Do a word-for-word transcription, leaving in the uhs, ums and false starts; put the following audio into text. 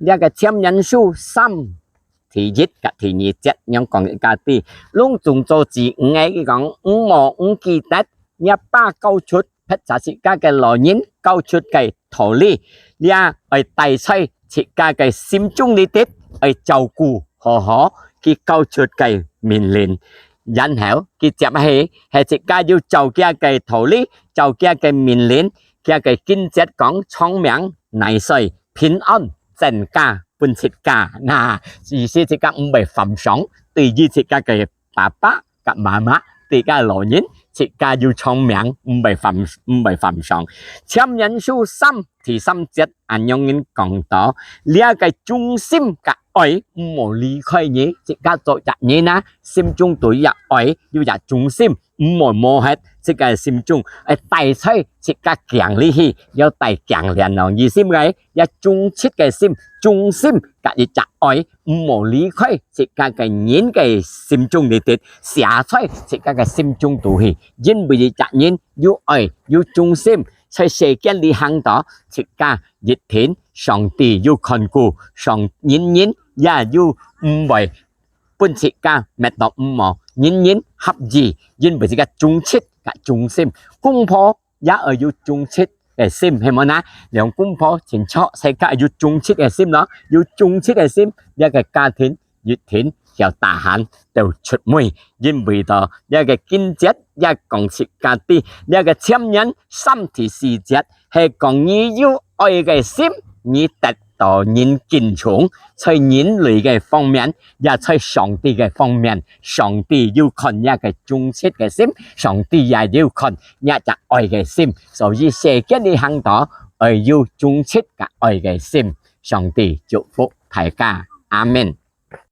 這个箴言書三第一甲第二節仰講一下知，攏總做子女个佢講，毋好毋記得若爸教出，或者自家个老人教出个道理，這愛帶在自家个心中裡底，愛照顧好好佢教出个命令。然後佢接下去係自家要照佢个道理，照佢个命令，佢个經節講長命耐歲，平安增加分自家。那意思自家毋會犯上，對於自家个爸爸甲媽媽，對个老人，自家有長命，毋會犯毋會犯上。箴言書三第三節恁樣講到，這个忠心甲愛毋好離開你，自家做一人啊，心中對這愛有一忠心，毋好無忒自家心中，愛帶在自家頸裡去，要帶頸鏈哦。意思个，這忠實个心，忠心甲一隻愛，毋好離開自家个人个心中裡底，寫在自家个心中肚去。因為一隻人有愛有忠心，在世間裡行到，自家一定上帝有看顧，上人人也有毋會分自家搣到毋好，人人合意，因為自家忠實甲忠心。公婆也愛有忠實个心，係無呢？兩公婆親像自家有忠實个心咯，有忠實个心，這个家庭一定曉tahan到出尾，因為到這个經節也講自家知，這个箴言三第四節係講你有愛个心，你得到人敬重，在人類个方面，也在上帝个方面，上帝有看若个忠實个心，上帝也有看若隻愛个心。所以世間裡行到，愛有忠實甲愛个心。上帝祝福大家，阿們。